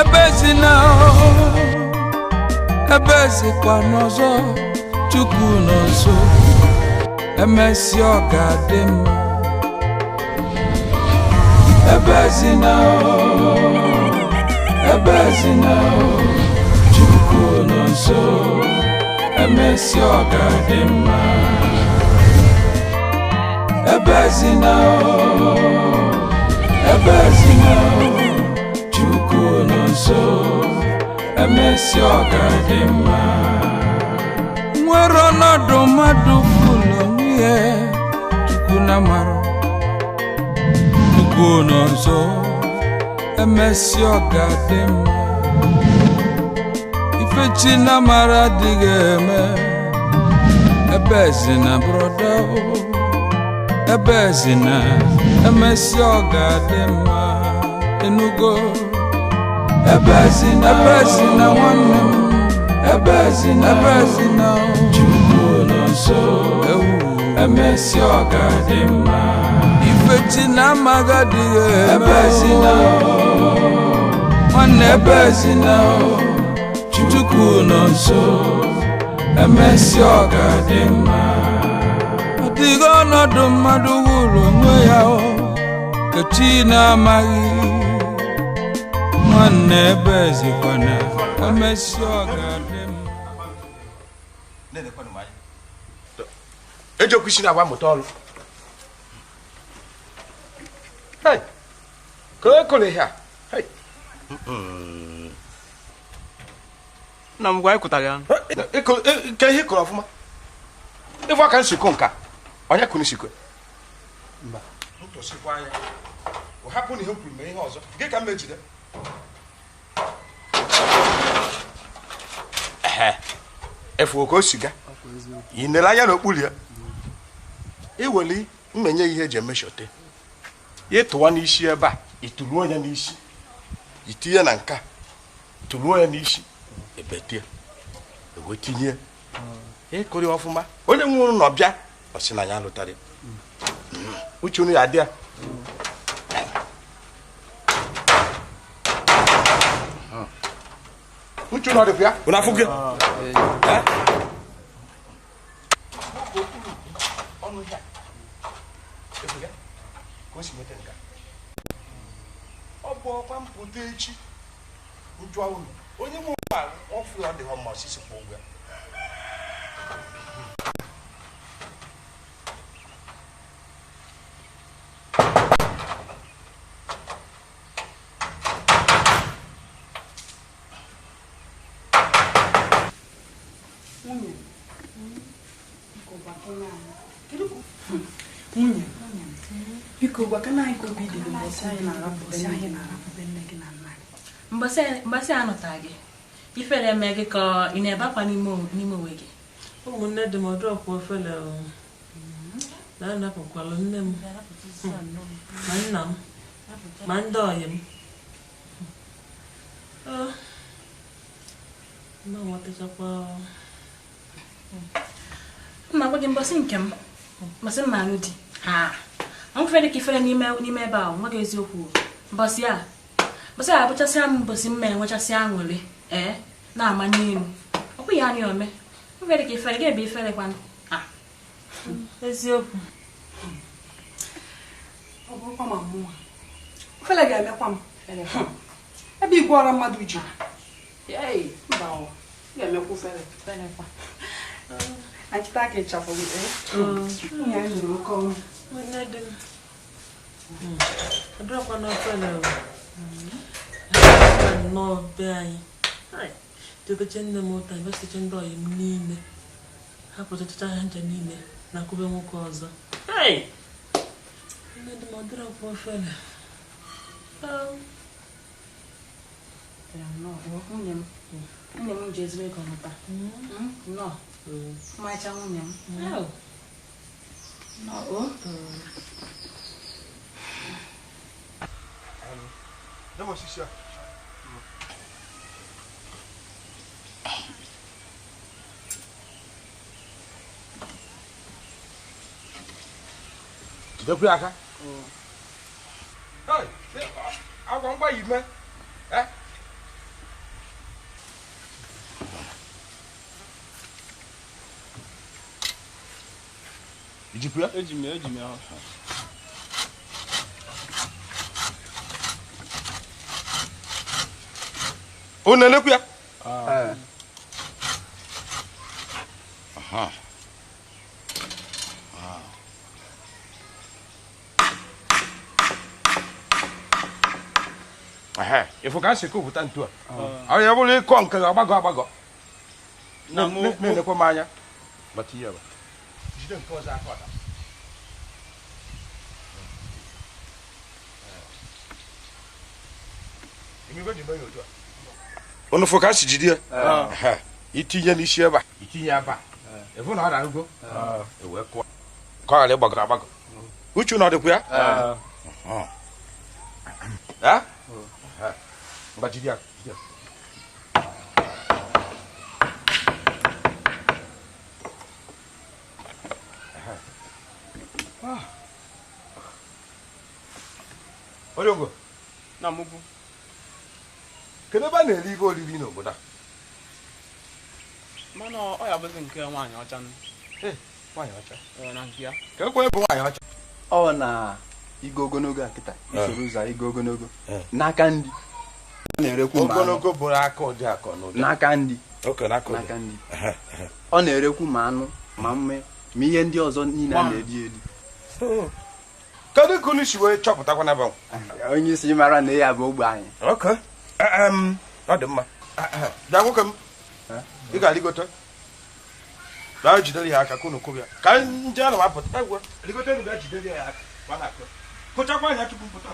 Ebezina, ebezikwa n'ọzọ, Chukwu nọ nso, emesịa ọ ga-adị mma. Ebezina, ebezina, Chukwu nọ nso, emesịa ọ ga-adị mma. Ebezina, ebezina, Chukwu nọ nso, emesịa ọ ga-adị mma. Nwere ọnọdụ mmadụ fụlụ onwe ya, Chukwu na mara, Chukwu nọ nso, emesịa ọ ga-adị mma. Ife chi na mara adịghị eme. Ebezina brother, ebezina, emesịa ọ ga-adị mma. Enugo. Ebezina, ebezina nwanne m, ebezina, ebezina, Chukwu nọ nso, emesịa ọ ga-adị mma. Ife chi na amaghị adịghị eme. Ebezina nwanne, ebezina, Chukwu nọ nso, emesịa ọ ga-adị mma. Ọ dịghị ọnọdụ mmadụ wuru onwe ya o, ka chi na-amaghị. Nwanne, ebezikwana, emesịa ọ ga-adị mma. Ejokwu isi na-agba mmụta ọrụ. Hey! Ka ekole ihe a. Hey! Nna m gwa anyị kwụtara ya. Ke ihe kụrụ ọfụma. Ịfụ aka nsiko nka. Onye kụrụ nsiko? Mba. Ntụsịkwa anya. Ọ hapụ na ihe m kwuru mee ihe ọzọ. Gị ka m ejide. Ehe. Efu ka o siga. Ị nere anya n'okpuru ya. Iweli mmenye ihe eji eme shote. Ya tụwa n'isi ebe a, ịtụruo ya n'isi. Itinye na nka. Tụruo ya n'isi. Ebetie. Ewe tinye. Ịkụrị ọfụma. Onye nwe ụlọ bịa, ọ sị na ya alụtarị. Uche unu ya adị ya. Uche unu ọ dịkwa ya? Unu afụ gị? Ọnụ ya. Efu ya. Ka o si nweta nka. Ọ bụ ọkwa mpụta echi. Njụa unu. Onye nwe ụlọ a, ọfụ ya dịghọ mma osisi kwụ ụgwọ ya. Nwunye, biko gwakana anyị ka obi dị gị mbọsị anyị na-arapụ nne gị na nna gị. Mbọsị a nụta gị, ifere eme gị ka ị na-ebe akwa n'ime onwe gị. Ụmụnne dị m ọdụrọkwa ofele o. Na anapụkwalụ nne m, ma nna m, ma ndị ọyị m. Mma nwetachakwa. Mma gwa gị mbọsị nke m, mbọsị m alụ di. Ha. Mfere ka ifere n'ime ebe a, nwa gị eziokwu. Mbọsị a. Mbọsị a abụchasịa m mbọsị mma enwechasịa aṅụrị, ee, na-ama n'elu. Ọ bụ ya anyị ome. Mfere ka ifere ga-ebe ifere kwanụ. Ah. Eziokwu. Ọ bụrụkwa ma mmụọ. Ofele ga-emekwa m. Ebe igwe ọra mmadụ ji. Ei, mba ọ. Ga-emekwa ofele. Felekwa. Anyị chịta aka ịchafụ gị. Nwunye anyị nụrụ oke ọnụ. Nwanne dị m. Ọdụrọkwa n'ofele o. Nnọọ be anyị. Teteche nne m ụta, ebesiteche ndị ọyị m niile. Hapụchachacha ha ncha niile na kwube nwoke ọzọ. Nne dị m ọdụrọkwa ofele. Nwunye m. Nwunye m ji ezigbo ego mụta. Nnọọ. Ọmarịcha nwunye m. Nnọọ o. Jidekwa ya aka. Hey, agwa ngwa yi mee. Ijikwa ya? Eji m ya, eji m ya. Unu elekwu ya? Aha. Ehe, ifu ka si kụpụta ntu a. Ọ ya bụrụ ịkọ nke agbagọ agbagọ. Na-elekwa m anya. Bata ihe ebe. Jide nke ọzọ aka ọda. Unu fụ ka si jide ya. Itinye n'isi ebe a. Itinye ebe a. Ịfụ na ọ na-arụgo. Ewee kụọ. Ka ọ ghara ịgbagọ agbagọ. Uche na ọ dịkwa ya? Ya? Ngwa jide ya. Odiogo. Na mugwu. Kedu ebe a na-eri ibe oriri n'obodo a? Mana ọ ya bụzi nke nwaanyị ọcha. Nwaanyị ọcha? Na nke ya. Kedu kwa ebe nwaanyị ọcha? Ọ na igo ogologo a kịta, isoro ụzọ igo ogologo. N'aka ndị. Ọ na-erekwu ma anụ. Ogologo bụrụ aka ụdị akọ n'ụdị. N'aka ndị. Oke, n'aka ụdị. N'aka ndị. Ọ na-erekwu ma anụ, ma mme, ma ihe ndị ọzọ niile a na-eri eri. Kedu ka unu si wee chọpụtakwa na banwe? Onye isi mara na ya bụ ogbe anyị. Oke. Ọ dị mma. Bịa nwoke m. Ị ga-arịgote. Bịa jidere ya aka ka unu kụrụ ya. Ka nje ana m apụta. Rigote unu bịa jidere ya aka. Gwa na-akụ. Kụchakwa anya tupu m pụta.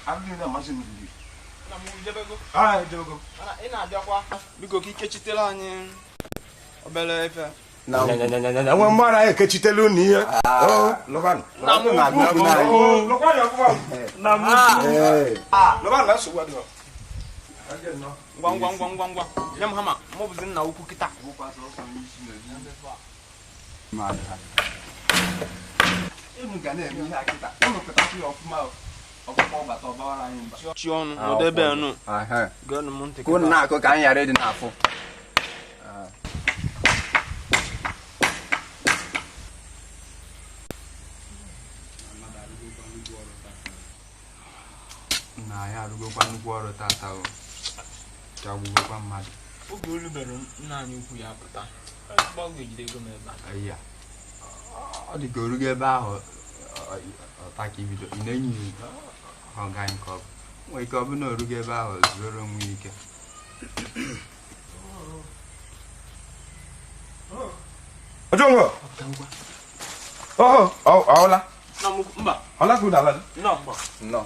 Anụ niile amasị m riri. Ah, ejebego. Ị na-abịakwa. Biko ka ikechitere anyị obere efe. Nwe mmadụ anyị ekechitela unu ihe. Lụbanụ. Lụbanụ na nsogbu adịghị. Ngwa ngwa ngwa ngwa ngwa. Nye m hama, mụ bụzi nna ukwu kịta. Unu ga na-eme ihe a kịta. Unu pụtasị ya ọfụma ọkpụkpọ ọgbata ọbawara anyị mba. Chi ọnụ, nọdụ ebe a nụ. Geenụ m ntị Ka unu na-akụ ka anyị ghara ịdị n'afọ. Na ya arụgokwa nnukwu ọrụ tata o. Ka gwugokwa mmadụ. Oge olu mere nna anyị ukwu ya pụta. Ọ ga-ejide ego m ebe a. Ayiya. Ọ dị ka orugo ebe ahụ ọta ka ibido ị na-enyi ọga anyị ka ọ bụ. Nwere ike ọ bụ na orugo ebe ahụ zuoro onwe ike. Ojongo. Oh, oh, ọla. Mba. Ọla ka unu ala. Nnọọ. Nnọọ.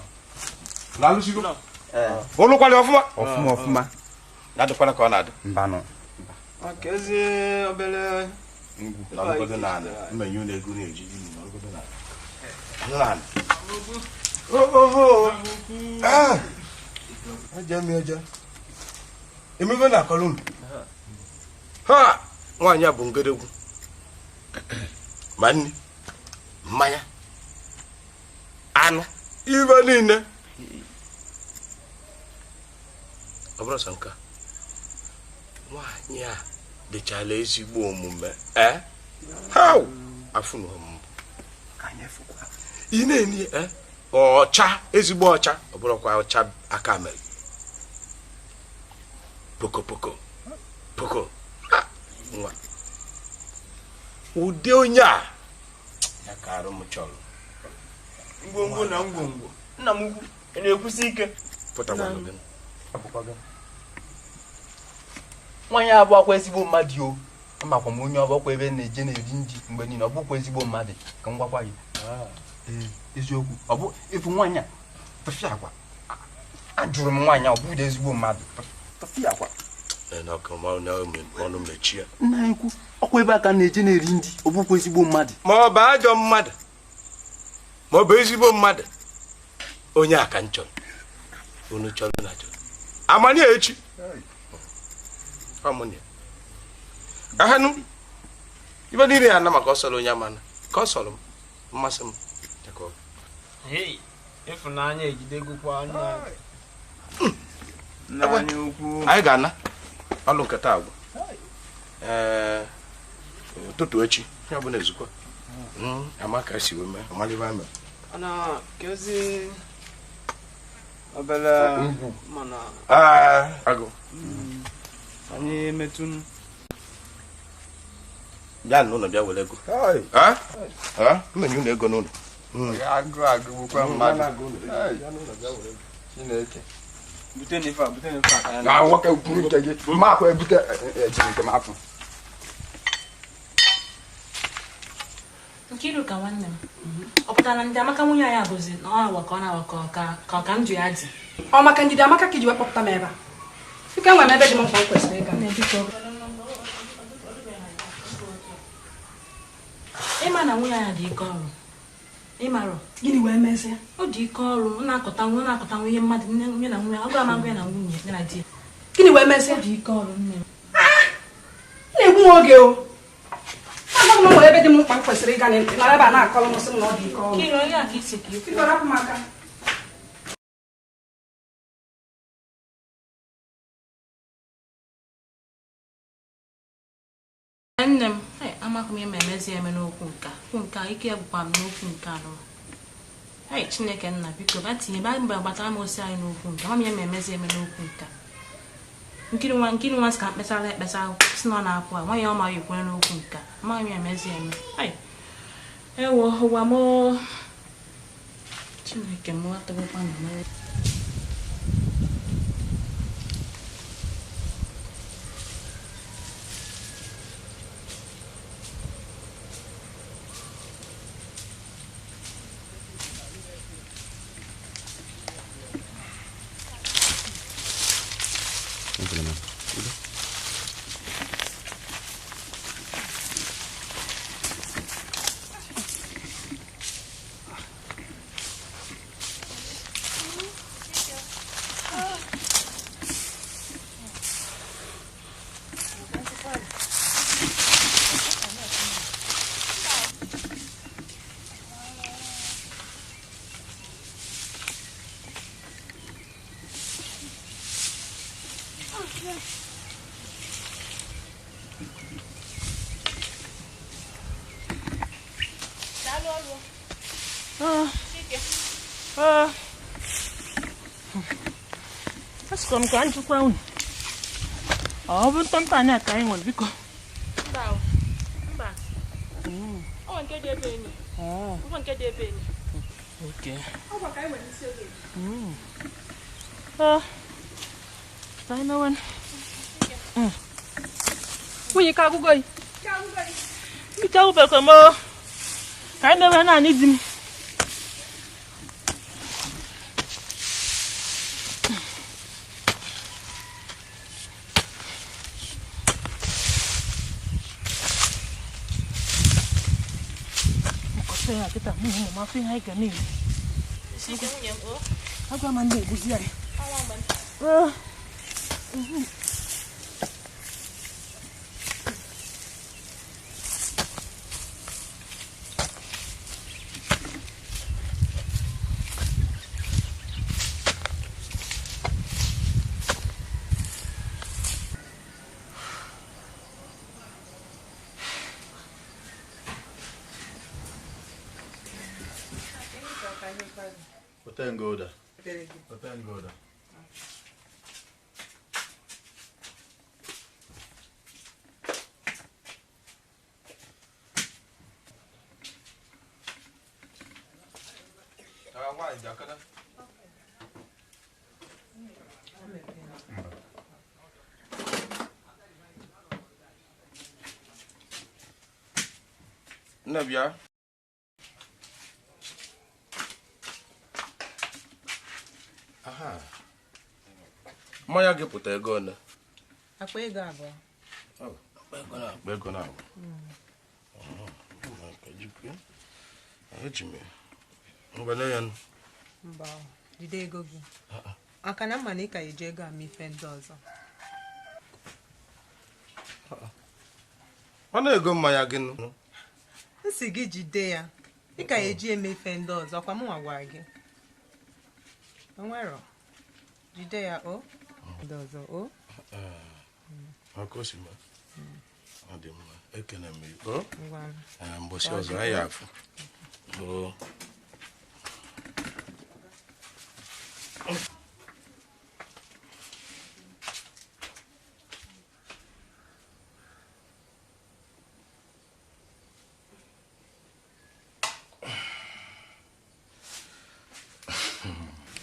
Laalụsigo. Olu kwali ọfụma. Ọfụma ọfụma. Na-adịkwana ka ọ na-adị. Mbanụ. Maka ezi obere ngwu. Nọrọgodo n'ala. Mmenye unu ego na-eji imi nọrọgodo n'ala. N'ala. Oho. Ah. Eje m eje. Emego na akọrọ unu. Ha! Nwaanyị a bụ ngedegwu. Ma nri, mmanya, anụ, ibe niile. Ọ bụrụ sọ nke a, nwaanyị a dịchala ezigbo omume. How? Afụnụ m. Ị na-enye ọcha, ezigbo ọcha, ọ bụrụkwa ọcha aka mere. Poko poko poko. Nwa. Ụdị onye a ya ka arụ m chọrọ. Ngwongwo na ngwongwo. Nna m ukwu, ị na-ekwusi ike? Pụtakwanụ gị. Nwaanyị abụọkwa ezigbo mmadụ o. Amakwa m onye ọbọkwa ebe na-eje na-eri nji mgbe niile, ọ bụkwa ezigbo mmadụ ka m gwakwa gị. Ee, eziokwu. Ọ bụ ịfụ nwaanyị a tụfịa akwa. Ajụrụ m nwaanyị a, ọ bụghị ezigbo mmadụ. Tụfịa akwa. Ọnụ mechie. Nna anyị kwu, ọkwa ebe a ka na-eje na-eri nji, ọ bụkwa ezigbo mmadụ. Ma ọ bụ ajọ mmadụ, ma ọ bụ ezigbo mmadụ, onye a ka m chọrọ. Unu chọrọ na chọrọ. Amani echi. Amani. Ahanu. Ibe niile ya na maka ọ sọrọ onye amana. Ka ọ sọrọ m, mmasị m. Hey, ịfụnanya ejidegokwa anya. Anyị ga-ana. Ọlụ nke taa agwụ. Ee, Ụtụtụ echi ya bụ na ezukọ. Amaka si wee mee amaliba ame. Ana kezi obele mana agụ. Anyị metun bịa n'ụlọ bịa were ego. Mmenye unu ego n'ụlọ. Agụ agụgbukwa mmadụ. Chineke. Bute n'ife a, bute n'ife a ka ya na nwoke buru nke gị. Mma akwa ebute ejiri nke m afọ. Nkiru ka nwanne m. Ọ pụtara ndị Amaka nwunye anyị abụzi na ọ awakọ na-awakọ ka ka ndụ ya dị. Ọ maka ndidi Amaka ka iji wee kpọpụta m ebe a. Ike nwere m ebe dị m mkpa m kwesịrị ịga. Ịma na nwunye anyị dị ike ọrụ. Ịmarụ. Gịnị wee mezie? Ọ dị ike ọrụ, ọ na-akọtanwu ihe mmadụ nne na nwunye, agwa ama na nwunye ya na di. Gịnị wee mezie? Ọ dị ike ọrụ nne m. Na-egbu m oge o. Agwa m nwere ebe dị m mkpa m kwesịrị ịga na ebe a na-akọrọ m sị m na ọ dị ike ọrụ. Kiri onye a ka isi ka ikwu. Biko rapụ m aka. Nne m, amakwa m ihe ma emezi eme n'okwu nka. Okwu nka ike gwụkwa m n'okwu nke anụ. Chineke nna biko ba tinye ba mgbe gbatara m osi anyị n'okwu nka. Ama m ihe ma emezi eme n'okwu nka. Nkiri nwa sị ka mkpesara ekpesa si na ọ na-apụ a nwa ya ọ maghị ekwere n'okwu nka. Amaghị m ya emezi eme. Ewo ụwa m Chineke m atọgbọkwa m n'ọrụ. Asịkwa m ka njikwa unu. Ọ bụ ntọntọ anyị a ka anyị nwere biko. Mba. Mba. Ọ nke dị ebe enyi. Ọ nke dị ebe enyi. Okay. Ọ bụ ka anyị nwere isi oge. Ka anyị mewe. Nwunye ka agụgọ yi. Biko agụbekwa m. Ka anyị mewe naanị di m. Agwa m ndị eguzi anyị. Otengoda. Otengoda. Nne bịa. Aha. Mmanya gị pụta ego ole? Akpa ego abụọ. Akpa ego na abụọ. Eji m ngwa ya. Mba, jide ego gị. Aka na mma na ị ka eji ego ama ife ndị ọzọ. Ọ na-ego mmanya gị nụ. Nsị gị jide ya. Ị ka eji eme ife ndị ọzọ kwa mụnwa gwara gị. O nwero. Jide ya o. Ndị ọzọ o. Ọkụ si m. Ọ dị mma. Ekene m gị. O? Mbọsị ọzọ anyị afụ. O.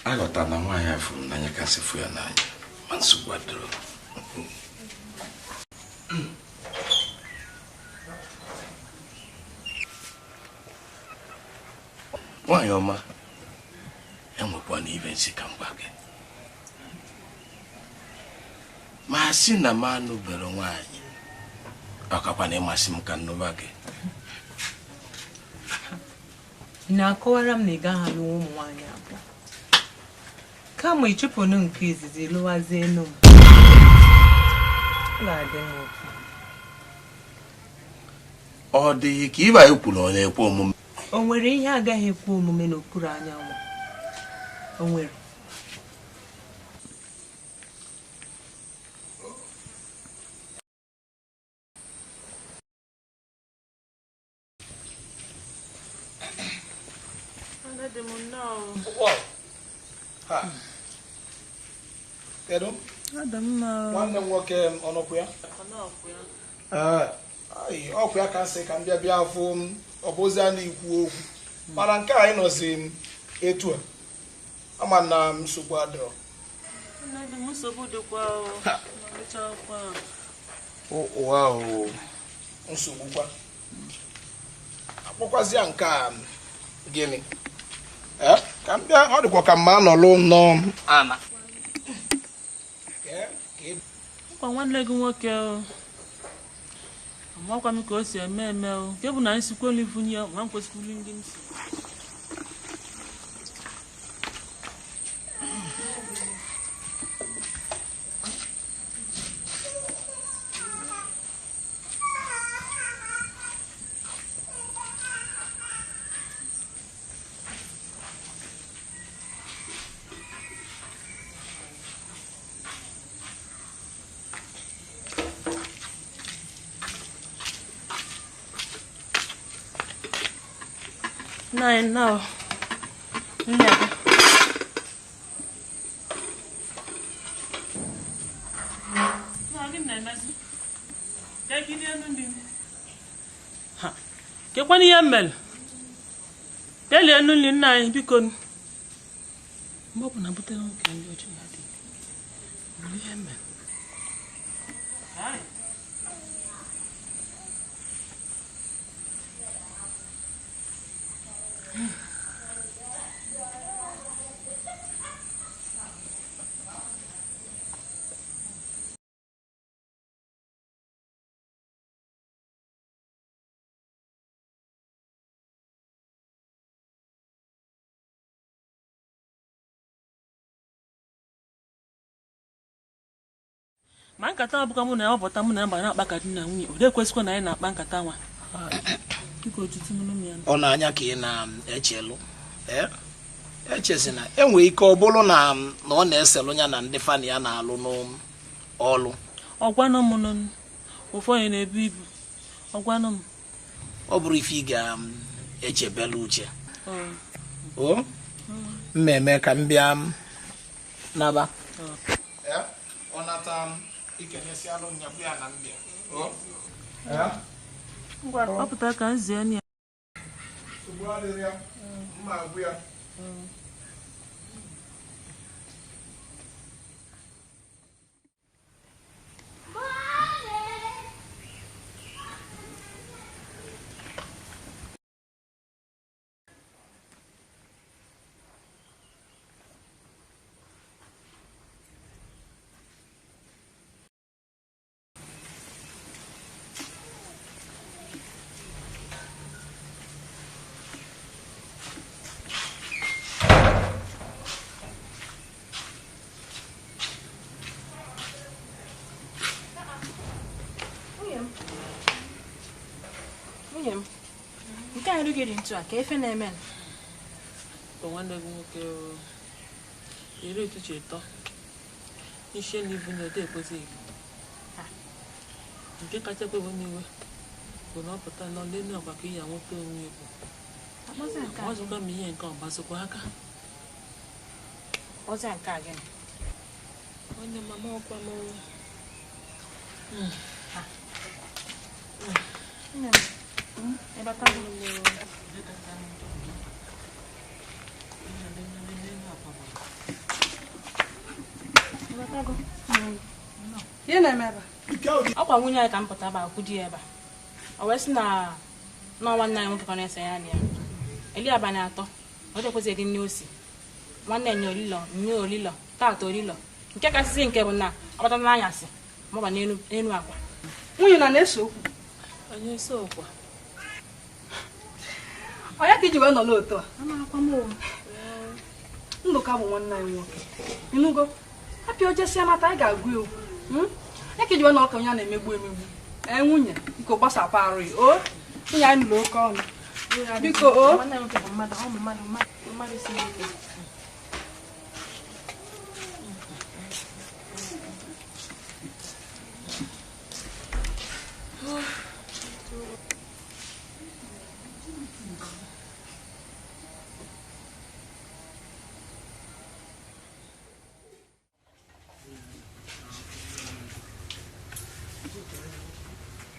Aghọtara na nwaanyị a fụrụ m n'anya ka sị fụ ya n'anya ma nsogbu adịrọ. Nwaanyị ọma, enwekwana ibe nsị ka m gwa gị. Ma sị na m anụbere nwaanyị, ọ kakwana ịmasị m ka nnụba gị. Ị na-akọwara m na ị gaghị alụ ụmụ nwaanyị abụọ? Kama ị chụpụnụ nke izizi lụwazie enu m. Ọ ga-adị m ụtọ. Ọ dịghị ka ibe anyị kwuru ọ na-ekwe omume. O nwere ihe agaghị ekwe omume n'okpuru anyanwụ? O nwere. Kedu? Nwanne m nwoke ọnọkwu ya? Ọkụ ya ka nsị ka m bịa bịa afụ m ọ bụ ozi a na-ekwu okwu mana nke anyị nọzi m etu a ama na m nsogbu adịrọ. Ụwa o nsogbu kwa akpọkwazịa nke a gịnị? Ka m bịa ọ dịkwa ka mma anọlụ nnọọ ana. Nkwa nwanne gị nwoke o amakwa m ka o si eme eme o nke bụ na anyị sikwelu ifunye ma m kwesịkwuru ndị m si. Nine now. Kekwana ihe mere bịa lie nri nna anyị biko. Mgbe ọ bụ na butere nwoke ndị ọcha ya dị ihe mere. Ma nkata abụka mụ na ya ọbọta mụ na ya gbara na-akpa ka di na nwunye ụdị ekwesịkwa na anyị na-akpa nkata nwa. Ọ na-anya ka ị na-echelụ echezina enwere ike ọ bụrụ na ọ na-eselụ ya na ndị fani ya na-alụ n'ọlụ. Ọgwanụ m nụ ofu onye na-ebu ibu ọgwanụ m. Ọ bụrụ ife ị ga-echebelu uche o mmemme ka m bịa naba. Ọ nata ikenesialụ nyabụ ya na mbịa. Ọ pụtara ka m zie ya. Ugbu adịghị ya mma agwụ ya. Nke a erugịrị ntu a ka efe na-eme. Nwanne gị nwoke iri ụtụtụ ịtọ isi n'ivu na ode ekwesịghị. Nke kacha kwe n'iwe bụ na ọ pụta nọ n'elu akwa ka ihe nweta onwe egwu. Ọzọkwa m ihe nke ọgbazikwa aka. Ọzọ nke a gịnị? Nwanne mama ọkwa m. Nne m, ịbatago? Ihe na-eme ebe a? Ọkwa nwunye anyị ka m pụta ebe a kwụ di ya ebe a. O wee sị na nwanne anyị nwoke ka na-ese ya na ya. Eli abalị atọ, ọ dịkwezi eri nne osi. Nwanne nye olilo, nye olilo, taata olilo. Nke kasịsị nke bụ na ọ bata n'anyasị maba n'elu akwa. Nwunye na na-ese okwu. Anyị ese okwu. Ọ ya ka iji wee nọ n'otu a? Ndụka bụ nwanne anyị nwoke. Ịnụgo? Hapụ ojesia mata anyị ga-agụ ya okwu. Ya ka iji wee nọ ka onye a na-emegbu emegbu. Ee nwunye, biko gbasapụ arụ ya. O, nwunye anyị nụrụ oke ọnụ. Biko o. Nwanne nwoke bụ mmadụ, ọ bụ mmadụ siri ike.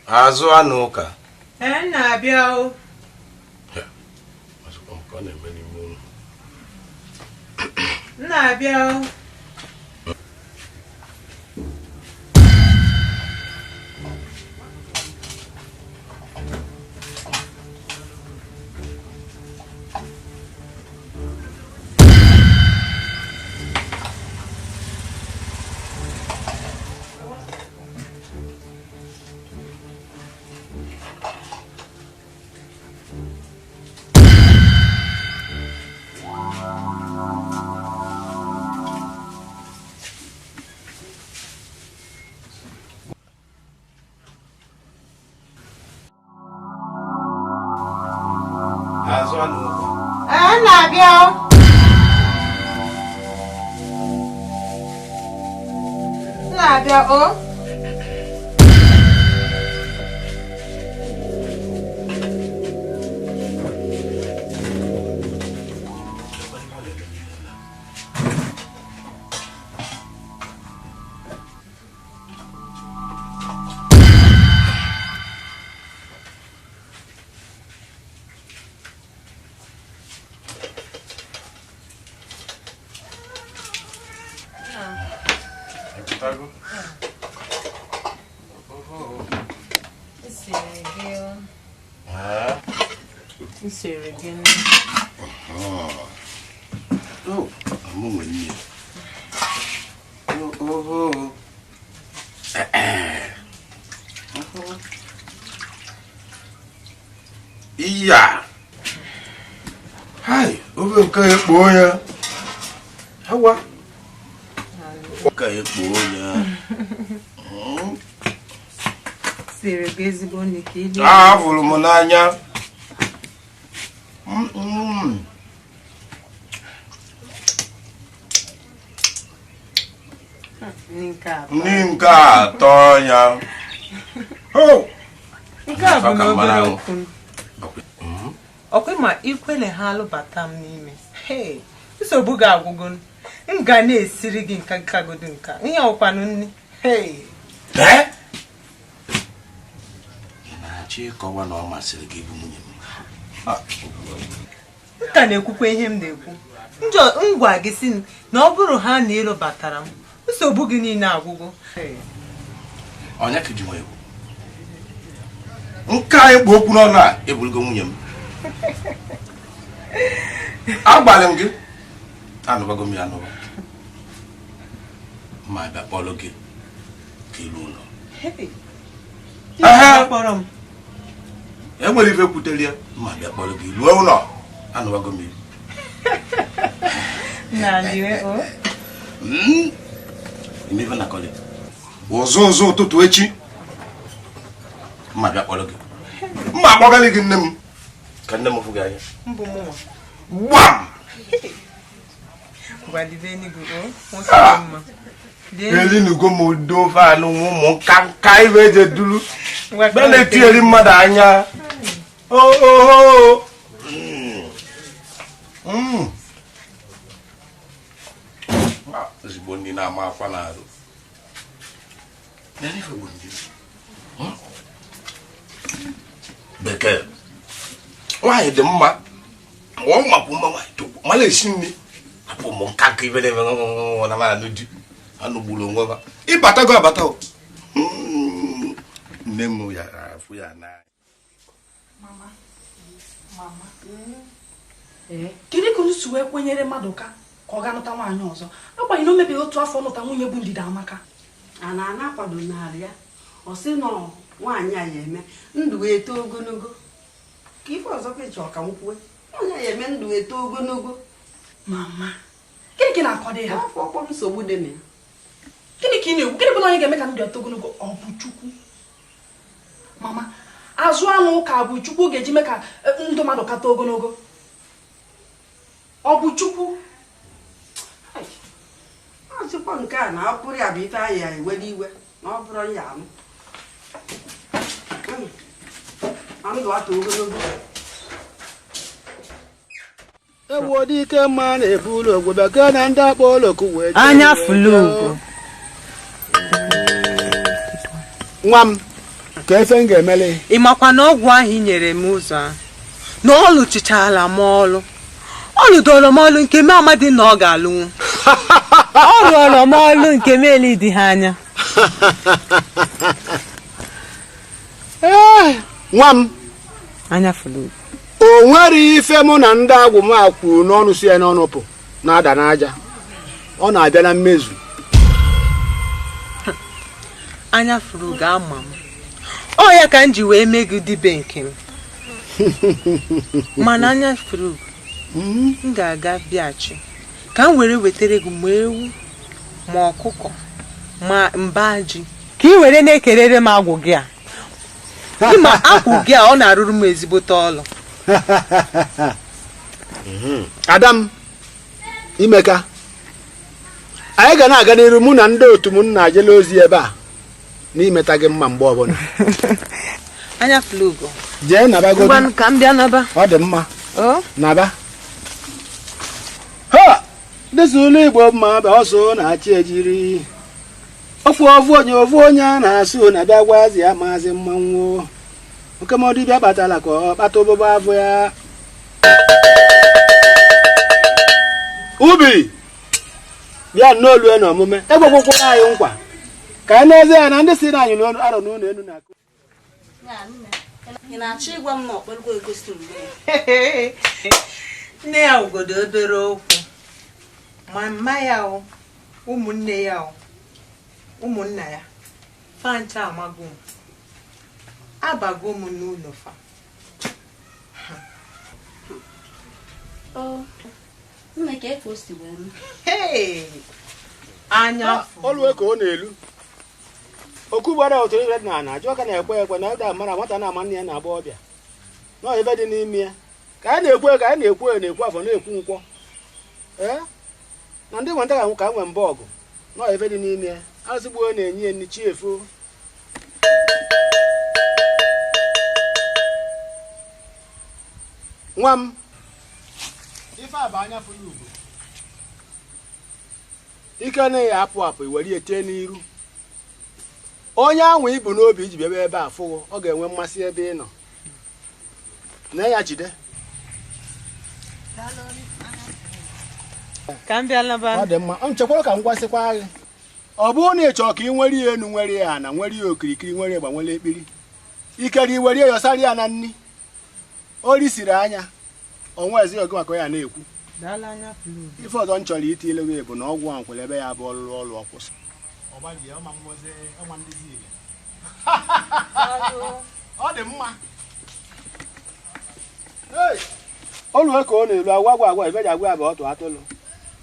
Azụ anụ ụka. Ee, na-abịa o. Na-abịa o. Na-abịa o. Iya. Hai, ofe nke ekpo ya. Hawa. Nke ekpo ya. Siri gị ezigbo nri ka ị Ahụrụ m n'anya. Nri nke atọ ya. Nke a bụ n'obere okwu. Ọkwa ma ikwele ha alụbata m n'ime. Hey, nsogbu ga-agwụgo. M ga na-esiri gị nka nkagodo nka. Ihe ọkwanụ nri. Hey. Ị na-achọ ịkọwa na ọ masịrị gị ịbụ nwunye m? M ka na-ekwukwa ihe m na-ekwu. Njọ ngwa gị si na ọ bụrụ ha na ịlụbatara m, nsogbu gị niile agwụgo. Ọnya ka ji nwa egwu. Nke a ekpo okwu n'ọnụ a eburugo nwunye m. Agbalị m gị. Anụbago m ya anụba. Ma bịa kpọrọ gị ka ilu ụlọ. Enwere ife kwutere ya ma bịa kpọrọ gị ruo ụlọ. Anụbago m ya. Ụzụ ụzụ ụtụtụ echi mma bịa kpọrọ gị. Mma akpọgalị gị nne m ka nne m fụ gị anya. Gbam! Elinugo m udo ofe anụ ụmụ nka nka ibe eje duru be na-etinyeri mmadụ anya. Ooo. Ezigbo ndị na-ama akwa n'arụ. Bekee nwaanyị dị mma, ọ makwu mma nwaanyị tokwu mara esi nri hapụ ụmụ nka nka ibe na-eme na mara di anụ gburu onwe ha. Ịbatago abata o nne m ya afụ ya n'anya. Kedu ka unu si wee kwenyere Maduka ka ọ ga nụta nwaanyị ọzọ agbanyeghị na o mebeghị otu afọ nụta nwunye bụ Ndidi Amaka? A na-ana akwado narị ya ọ sị nọ nwaanyị a ya eme ndụ eto ogologo ka ife ọzọ ka ịchọ ka m kwue nwaanyị a ya eme ndụ eto ogologo. Mama, gịnị ka ị na-akọdo ya? Afọ ọkpọrọ nsogbu dị na ya. Gịnị ka ị na-ekwu? Gịnị bụ na onye ga-eme ka ndụ eto ogologo? Ọ bụ Chukwu. Mama, azụ anụ ụka bụ Chukwu ga-eji mee ka ndụ mmadụ kata ogologo? Ọ bụ Chukwu? Ọzịkwa nke a na ọ bụrụ ya bụ ife anyị ya ewere iwe na ọ bụrụ ya anụ ndụ atọ ogologo. Ewu dike mma na-ebulu ogwe bekee na ndị akpọ oloku wee anya fulu. Nwa m, ka efe m ga-emele. Ị makwa na ọgwụ ahụ ị nyere m ụzọ ahụ na ọ lụchichala m ọlụ, ọ lụdoro m ọlụ nke m amadị na ọ ga-alụnwu. Ọ rụọrọ m ọlụ nke m eli dị ha anya. Nwa m, anya fulu. O nwere ife mụ na ndị agwụ m a kwuru n'ọnụ si ya n'ọnụ pụ na-ada n'aja, ọ na-abịa na mmezu. Anya furu ga-ama m. Ọ ya ka m ji wee mee gị dibe nke m. Mana anya furu, m ga-aga bịachi ka m were wetara gị ma ewu ma ọkụkọ ma mba ji ka ị were na-ekerere m agwụ gị a. Ịma agwụ gị a ọ na-arụrụ m ezigbote ọlụ. Ada m, Imeka, anyị ga na-aga n'iru mụ na ndị otu m na-ajele ozi ebe a n'imeta gị mma mgbe ọbụla. Anya flugo. Jee nabagodu. Ngwanụ ka m bịa naba. Ọ dị mma. Naba. Ha! Dịsị ụlọ Igbo mma bụ ọsọ na-achị ejiri. Ofu ofu onye a na-asụ na-abịa gwazi ya maazị mmanwụ. Oke mọdụbịa kpatara ka ọ kpata ụbụba afọ ya. Ubi bịa n'olu na omume egwegwekwara anyị nkwa ka anyị na-eze ya na ndị si na anyị n'ọnụ arọ n'ụlọ elu na-akụ. Ị na-achọ ịgwa m na ọkpọrọgo egosi mgbe nne ya ugodo obere okwu ma mma ya o ụmụnne ya o ụmụnna ya fancha amago m abago m n'ụlọ fa. Nne ka efe o si wee m. Anya olu ka ọ na-elu okwu gbara otu ire na ana ajọ ka na-ekwe ekwe na ịda mara nwata na-ama nne ya na-agba ọbịa nọ ebe dị n'ime ya ka anyị na-ekwe ka anyị na-ekwu na-ekwu afọ na-ekwu nkwọ ee na ndị nweta ka ka nwee mbọ ọgụ nọ ebe dị n'ime ya azụgbo na-enye ya nni chi efu. Nwa m, ife a bụ anya fụrụ ugo ike anaghị apụ apụ iwere ya tee n'iru onye anwa ibu n'obi iji bịaba ebe a fụghụ ọ ga-enwe mmasị ebe ị nọ na ya jide. Ọ dị mma, nchekwara ka m gwasịkwa gị ọ bụrụ na ị chọọ ka ị nwere ya enu nwere ya ana nwere ya okirikiri nwere ya gbanwere ekpiri ikere iwere ya yọsara ya na nni o risiri anya onwe ezi oge maka ya na-ekwu. Ife ọzọ m chọrọ iti ilu gị bụ na ọgwụ ahụ kwere ebe ya bụ ọlụlụ ọlụ ọkwụsị. Ọ dị mma. Olu ka ọ na-elu agwa agwa agwa ebe ji agwa ya bụ ọtụ atụlụ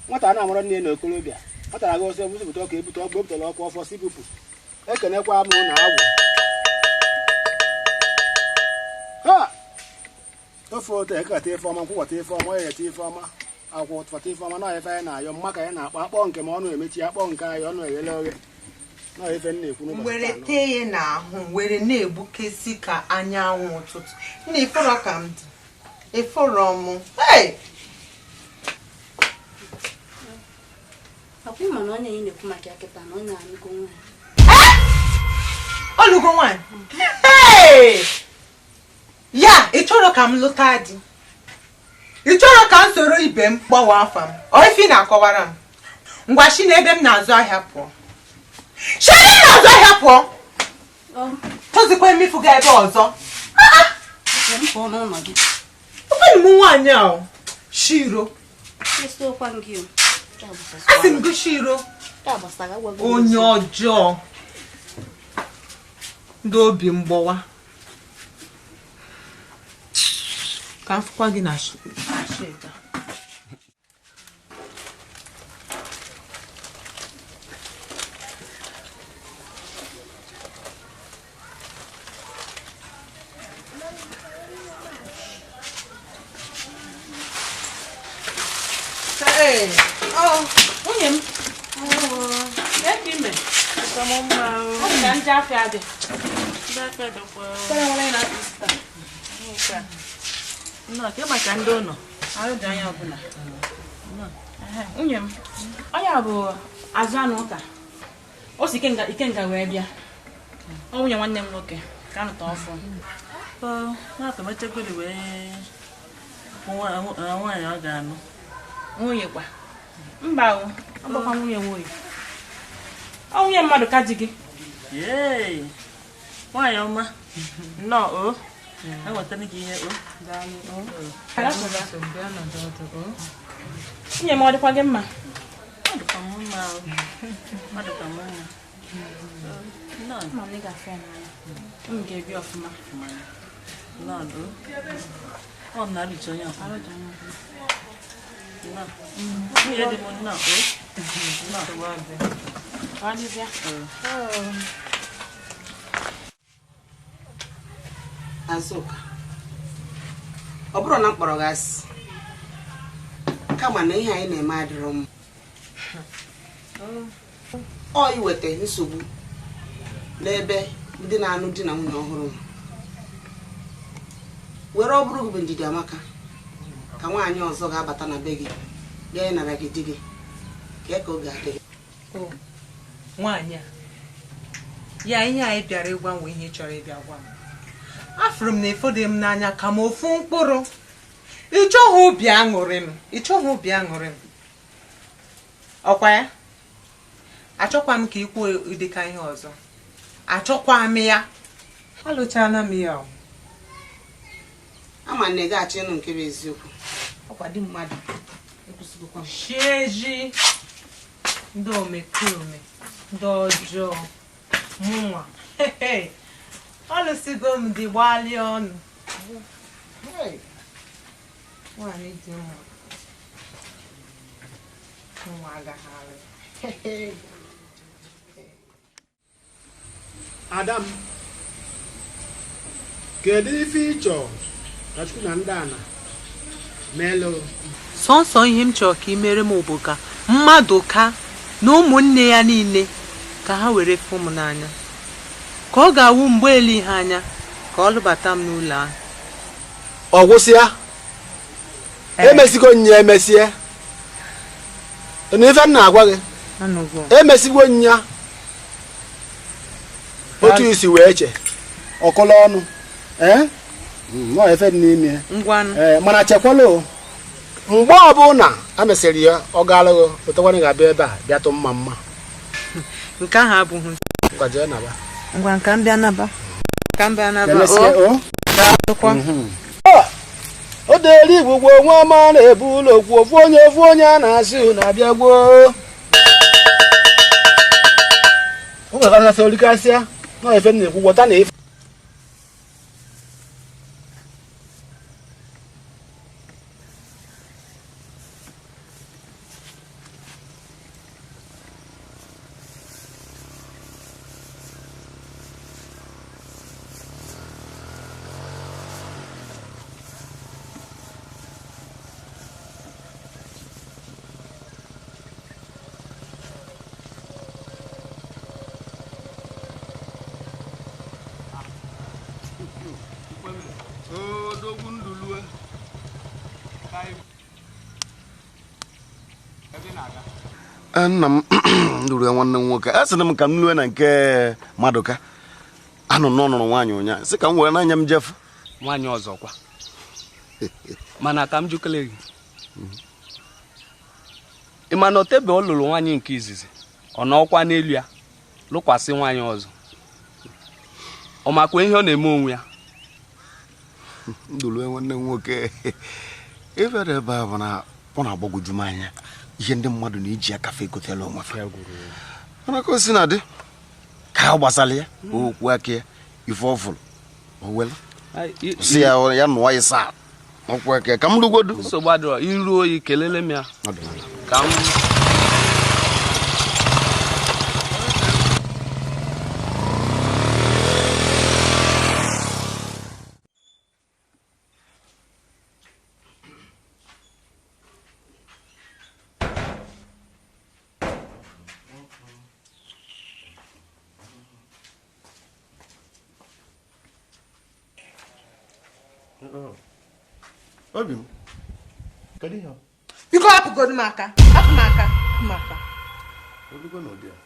nwata na-amụrụ nne na okorobịa nwata na-aga ọsọ ebusipụta ọka ebute ọkụ ebutela ọkụ ọfọ si bupụ ekenekwa m na agwụ ha ofe otu ekekata ife ọma nkwụkwata ife ọma onye ete ife ọma. Akwụ tụfata ife ọma na ife anyị na-ayọ mma ka anyị na-akpọ akpọ nke ma ọnụ emechi akpọ nke anyị ọnụ eghele oghe. Na ife m na-ekwu n'ụbọchị were taa. Tee ya n'ahụ were na-egbukesi ka anyanwụ ụtụtụ. Nna ịfọrọ ka m dị. Ịfọrọ m. Hey! Ọkwa ịma na onye ị na-ekwu maka ya kịta na onye anụgo nwaanyị. Olugo nwaanyị. Hey! Ya, ị chọrọ ka m lụta di? Ị chọrọ ka m soro ibe m gbanwee afa m? Ọ ife ị na-akọwara m? Ngwa shi na ebe m na-azụ ahịa pụọ. Shi ebe m na-azụ ahịa pụọ. Tozikwa emefu gị ebe ọzọ. M pụọ n'ụlọ gị. Okwenụ m nwaanyị a o. Shiro. Esiokwa m gị o. Asị m gị shiro. Onye ọjọọ. Ndị obi mgbawa. Ka m fụkwa gị na shit. Hey! Oh, nwunye m. Eke ime. Ọ dị ka ndị afịa dị. Ndị afịa dịkwa. Kwere nwere na-atụ taa. Nnọọ, ke maka ndị ụlọ. Arụ dị anya ọbụla. Nwunye m, onye a bụ azụ anụ ụka. O si Ikenga wee bịa. Ọ nwunye nwanne m nwoke ka a nụta ọfụ. Ọ, na-atọ mechagodi wee nwaanyị ọ ga-anụ. Nwunye kwa. Mba o, ọ bụkwa nwunye nwunye. Ọ nwunye mmadụ ka di gị. Yee! Nwaanyị ọma. Nnọọ o. Enwetara gị ihe o. Nwunye m ọ dịkwa gị mma? Ọ dịkwa m mma o. Ọ dịkwa m mma. Nnọọ. Ama m na ị ga-afụ ya n'anya. M ga-ebi ọfụma. Nnọọ o. Ọ m na-arụchi onye ọfụma. Arụ dị anya ọfụma. Nnọọ. Nwunye di m nnọọ o. Nnọọ. Ka ọ dịzịa. Azụka, ọ bụrụ na m kpọrọ gị asị kama na ihe anyị na-eme adịrọ mma. Ọ iweta nsogbu n'ebe ndị na-anụ di na nwunye ọhụrụ nọ. Were ọ bụrụ gị bụ Ndidi Amaka ka nwaanyị ọzọ ga-abata na be gị bịa ịnara gị di gị ka ka ọ ga-adị gị. Nwaanyị a, ya ihe anyị bịara ịgwanwe ihe ị chọrọ ịbịa gwa m. Afụrụ m na efodị m n'anya ka m ofu mkpụrụ. Ị chọghị obi aṅụrị m. Ị chọghị obi aṅụrị m. Ọkwa ya? Achọkwa m ka ị kwuo ụdịka ihe ọzọ. Achọkwa m ya. Alụchala m ya o. Ama na ị ga-achọ ịnụ nke bụ eziokwu. Ọkwa di mmadụ ekwusịgokwa m. Shieji ndị omekome, ndị ọjọọ, mụnwa. Ọlụsigo m dị gbalịa ọnụ. Nwaanyị dị mma. Mụnwa agaghị alụ. Ada m, kedu ife ị chọrọ ka Chukwu na ndị ana meelụ? Sọnsọ ihe m chọrọ ka ị mere m bụ ka mmadụ ka na ụmụnne ya niile ka ha were fụ m n'anya. Ka ọ ga-awụ mgbe ele ihe anya ka ọ lụbata m n'ụlọ ahụ. Ọ gwụsịa? Emesigo nya emesie. Na ife m na-agwa gị? Emesigo nya. Otu isi wee che ọkọlọ ọnụ. Ee? Nọ efe dị n'ime ya. Ngwanụ. Ee, mana chekwala o. Mgbe ọbụla a mesịrị ya ọ ga-alụghị ụtọkwanụ ga-abịa ebe a bịa tụ mma mma. Nke ahụ abụghị. Ngwa jee naba. Ngwa nka m bịa naba. Ka m bịa naba. Emesịa o. Daalụkwa. O dere igbo gboo nwa ọma na-ebu ụlọ okwu ofu onye a na-asị na-abịa gboo. O nwere orikasịa na efe m na-ekwu gwọta na efe. Nna m lụrụ nwanne m nwoke. A sịrị m ka m lue na nke Maduka. Anọ n'ọnụrụ nwaanyị ụnyaahụ. Sị ka m were n'anya m jefu. Nwaanyị ọzọkwa. Mana ka m jụkele gị. Ị ma na otebe ọ lụrụ nwaanyị nke izizi, ọ nọkwa n'elu ya, lụkwasị nwaanyị ọzọ. Ọ makwa ihe ọ na-eme onwe ya. Ndụlụ nwanne m nwoke. Efere ebe a bụ na ọ na-agbagwoju m anya ihe ndị mmadụ na-eji akafe egotela onwe fa. Mana ka o si na dị ka ọ gbasara ya okwu aka ya ife ọ fụrụ o welu si ya ya nụọ ya saa okwu aka ya ka m rugwodu. Nsogbu adịrọ, iru oyi kelele m ya ka m Obi m, kedu ihe ọ? Biko hapụgodu m aka, hapụ m aka, hapụ m aka. Olugo n'ụdị a.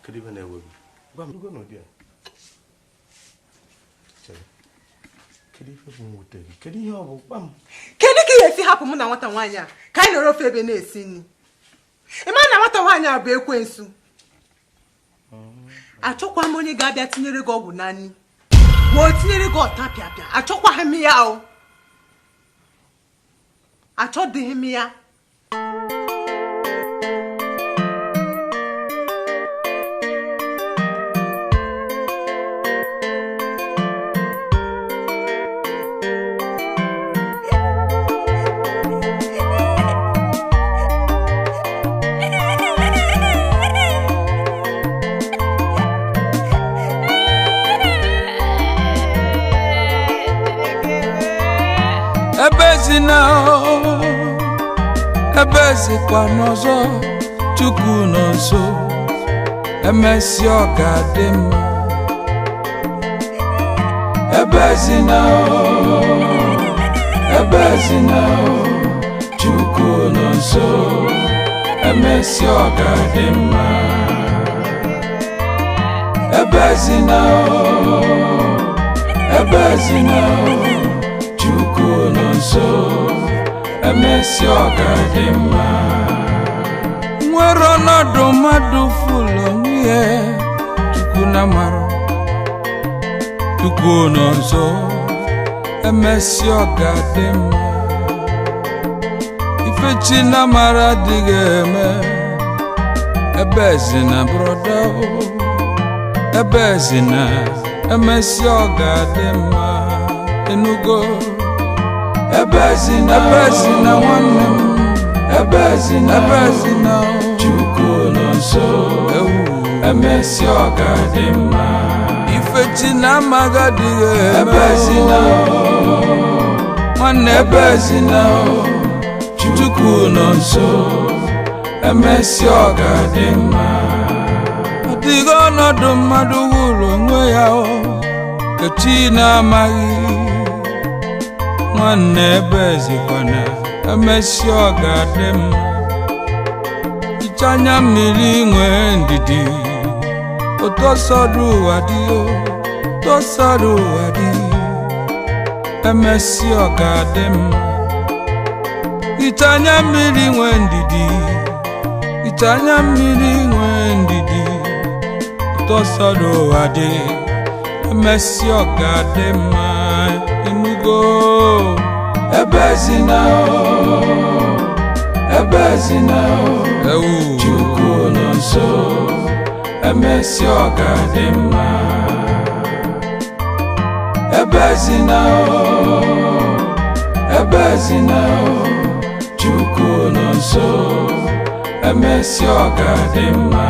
Kedu ihe na-ewe gị? Gwa m, olugo n'ụdị a. Chere. Kedu ihe bụ mwute gị? Kedu ihe ọ bụ? Gwa m. Kedu ka ị ga-esi hapụ mụ na nwata nwaanyị a ka anyị nọrọ ofe ebe na-esi nri? Ị ma na nwata nwaanyị a bụ ekwensu. Achọkwa m onye ga-abịa tinyere gị ọgwụ na nri. Ma o tinyere gị ọta pịapịa, achọkwaghị m ya o. Achọdịghị m ya. Ebezikwa n'ọzọ Chukwu nọ nso emesịa ọ ga-adị mma. Ebezina ebezina Chukwu nọ nso emesịa ọ ga-adị mma. Ebezina ebezina Chukwu nọ nso emesịa ọ ga-adị mma. Nwere ọnọdụ mmadụ fụlụ onwe ya Chukwu na mara Chukwu nọ nso emesịa ọ ga-adị mma. Ife chi na mara adịghị eme. Ebezina broda ebezina emesịa ọ ga-adị mma. Enugo ebezina ebezina nwanne m ebezina ebezina Chukwu nọ nso emesịa ọ ga-adị mma. Ife chi na amaghị adịghị eme. Ebezina nwanne ebezina Chukwu nọ nso emesịa ọ ga-adị mma. Ọ dịghị ọnọdụ mmadụ wuru onwe ya o ka chi na-amaghị. Nwanne ebezikwana emesịa ọ ga-adị mma. Iche anya mmiri nwee ndidi otu ọsọdụ ụwa dị otu ọsọdụ ụwa dị emesịa ọ ga-adị mma. Iche anya mmiri nwee ndidi iche anya mmiri nwee ndidi otu ọsọdụ ụwa dị emesịa ọ ga-adị mma. Enugo ebezina ebezina Chukwu nọ nso emesịa ọ ga-adị mma. Ebezina ebezina Chukwu nọ nso emesịa ọ ga-adị mma.